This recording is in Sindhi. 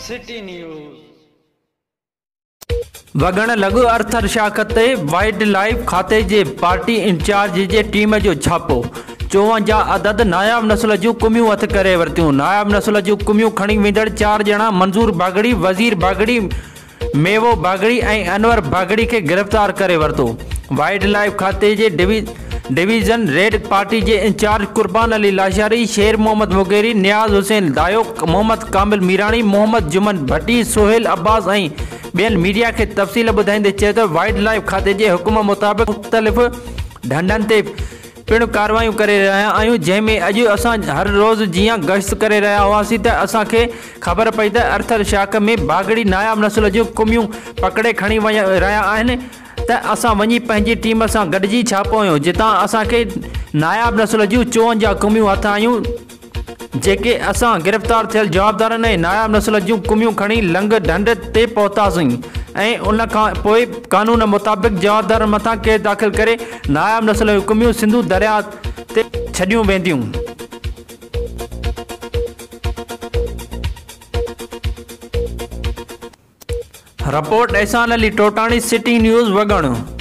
City news. وڳڻ لڳ ارٿر شاخ تي وائلڊ لائيف کاتي جي پارٽي انچارج جي ٽيم جو ڇاپو، 54 عدد ناياب نسل جون ڪميون هٿ ڪري ورتيون، ناياب نسل جون ڪميون کڻي ويندڙ چار ڄڻا منظور باگڙي، وزير باگڙي، ميوو باگڙي ۽ انور باگڙي کي گرفتار ڪري ورتو. وائلڊ لائيف کاتي جي ڊويزن ريڊ پارٽي جي انچارج قربان علي لاشاري، شير محمد مغيري، نياز حسين دايو، محمد ڪامل ميراڻي، محمد جمن ڀٽي، سهيل عباس ۽ ٻين ميڊيا کي تفصيل ٻڌائيندي چيو ته وائلڊ لائيف کاتي جي حڪم مطابق مختلف ڍنڍن تي پڻ ڪارروايون ڪري رهيا آهيون جنهن ۾ اڄ اسان هر روز جيان گشت ڪري رهيا هئاسين ته اسان کي خبر پئي ته ارٿر شاخ ۾ باگڙي ناياب نسل جون ڪميون پڪڙي کڻي رهيا آهن ته اسان وڃي پنهنجي ٽيم سان گڏجي ڇاپو هنيو جتان اسان کي ناياب نسل جون 54 ڪميون هٿ آيون جيڪي اسان گرفتار ٿيل جوابدارن ۽ ناياب نسل جون ڪميون کڻي لنگ ڍنڍ تي پهتاسين ۽ ان کان پوء قانون مطابق جوابدارن مٿان ڪيس داخل ڪري ناياب نسل جون ڪميون سنڌو درياء تي ڇڏيون وينديون. Report, Ehsan Ali Totani, city news, Wagan.